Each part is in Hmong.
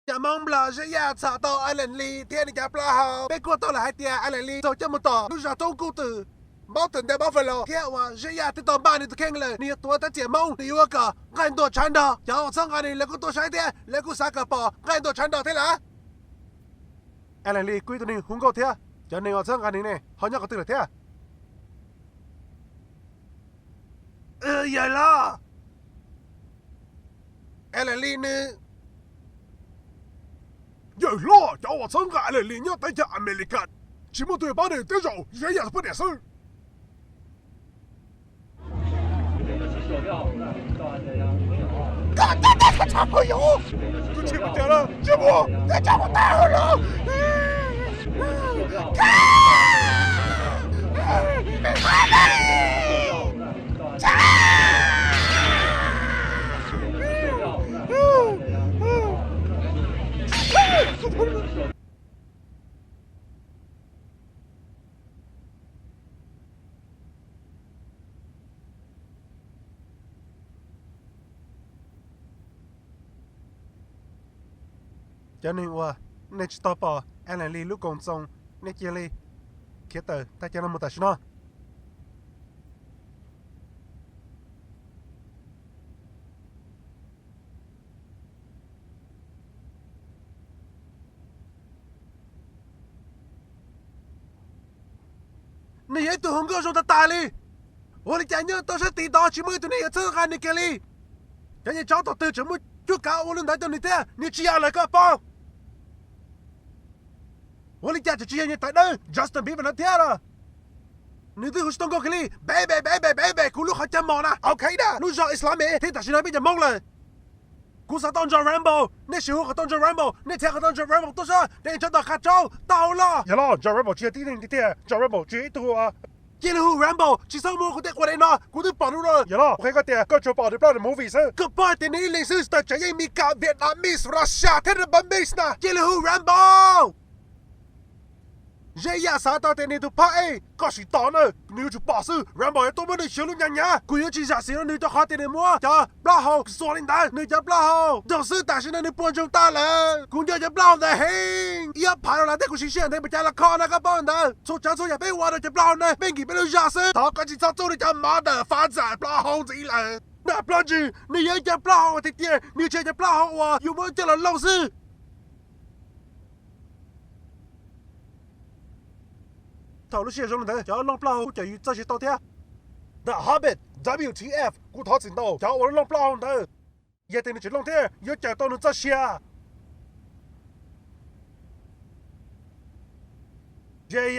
Cov Hmoob Nplog Zeb Yaj txhom tau Alan Lee thiab nws cov plaub hau. Peb kuj tau lawm hais tias Alan Lee tau coj mus tom lub zos Toob Kub Twm, npaub tawm ntawm npaub fawm los thiab uas Zeb Yaj twb tau npaj nws tus kheej lawm, nws yuav tuav tab txiam Hmoob, nws yuav ua kom nqaij ntuag tshav nrog. Cov uas txhawb nqa nws lawv kuj tuaj saib thiab lawv kuj xav kom pom nqaij ntuag tshav nrog thiab lawm. Alan Lee kuj ib tug neeg hu nkauj thiab, cov neeg uas txhawb nqa nws ne ho nyob qhov twg lawm thiab? Yawg hlob, Alan Lee nws, yawg hlob, cov uas txhawb nqa Alan Lee nyob teb chaws Amelikas tsis muaj tus yuav pab nws, tej zaum Zeb Yaj poj niam xwb. Koj tsis mus cas lawm, tsis mus, tsis mus tau lawm. Cov neeg uas nej tsis tau pom Alan Lee lub koom txoos, nej cia li khiav tawm tag cov no mus tam sim no. Nws yog ib tug hu nkauj zoo tag tas li. Ua li cas nyob rau sab tid tod tsis muaj ib tug neeg yuav txhawb nqa nws kiag li? Cov niag tsov thaum twg tseem muaj cuab kav ua li ntawd rau nws thiab, nws tsis yog lawm koj paub. Ua li cas tseem tsis yog niag tawv dawb Justin Bieber no thiab los? Nws twb hu tsis tau nkauj kiag li, baby baby baby, kuv lub qhov cag mos na, OK da, lub zog Islamic thiab tam sim no peb cov Hmoob lawm. Kuv xav tau John Rambo, nej sim hu kom tau John Rambo, nej txhais kom tau John Rambo tuaj saib, nej tso tau qab tsaub tau los. Yog los, John Rambo tsis yog tib neeg tiag tiag, John Rambo tsis yog ib tug ua. Cia li hu Rambo, tsis txhob muab kuv tej quav dej no, kuv twb pom lawm. Yog los, kuv qhia koj tias koj tsuas pom nws ploj movie xwb, koj paub tias nws ib leeg xwb tawm tsev yeej Meskas, Vietnamese, Russia thiab Japanese na, cia li hu Rambo. Zeb Yaj xav tau tias nws tus phab ej, koj sim tos na, nws yuav tsum pom xwb. Rambo yuav tuaj muab nws xyuas lub hnyav hnyav, kuv yuav tsis zam txim rau nws rau qhov tias nws muab cov plaub hau xuas li ntawd, nws cov plaub hau nrog xwb, tam sim no nws puas ntsoog tag lawm. Kuv nco cov plaub hau ntawd heev, ib ob phav dollar thiab kuv siv sij hawm ntev mus cav los kho no, koj paub ntawd. Txhua tsav txhua yam peb ua rau cov plaub hau no, pej nkim peb lub zog xwb, thov koj tsis txhob txuj nws cov mother father plaub hau ntxiv lawm. Nag plaub ntsws, nws yog ib cov plaub hau uas tiag tiag, nws tsis yog cov plaub hau uas yus muab coj los looj xwb. Thaum lub sij hawm zoo li ntawd cov looj plaub hau kuj cawm yus txoj sia tau thiab. The Hobbit, W T F, kuv thov txim ntau, cov uas looj plaub hau ntawd, yog tias nws tseem looj thiab yuav cawm tau nws txoj sia. Yog,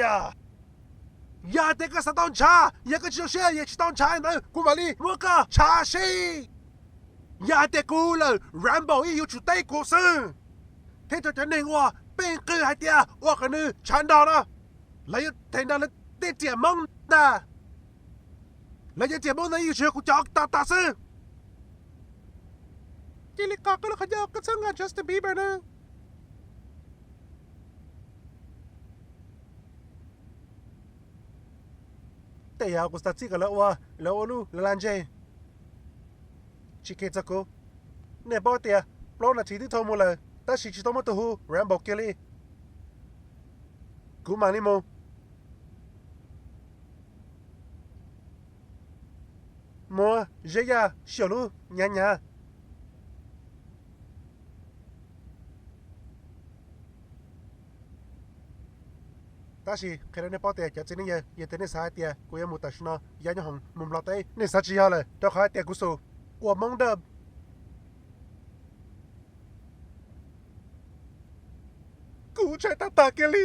yog tias koj xav tau ntshav, yog koj tsis zoo siab, yog tsis tau ntshav ntawd kuv mam li muab koj ntshav seb. Yog hais tias kuv lawm, Rambo yeej yuav tsum teb kuv xwb. Thiab rau cov neeg uas pheej qw hais tias ua kom nws tshav nrog no, lawv yuav them nrog lawv tej riam Hmoob ntag. Lawv cov riam Hmoob ntawd yeej tsis yog kuv cov tas tas xwb. Cia li qhia koj lub qhov ncauj, koj txhawb nqa Justin Bieber na. Tej yam kuv xav txib kom lawv ua, lawv ua lub laj laj ntseg, tsis kheev txog kuv. Nej paub tias plaub nas this twb dhau mus lawm tab sis tsis tau muaj tus hu Rambo kiag li. Kuv mam li mus muab Zeb Yaj xyuas lub hnyav hnyav. Tab sis qhia rau nej paub tias cov txiv neej yawg, yog tias nej xav hais tias kuv yuav mus tam sim no ya nyob hoom mus Nplog teb, nej xav tsis yog lawm, rau qhov hais tias kuv xum ua Hmoob dawb. Kuv ntshai tag tag kiag li.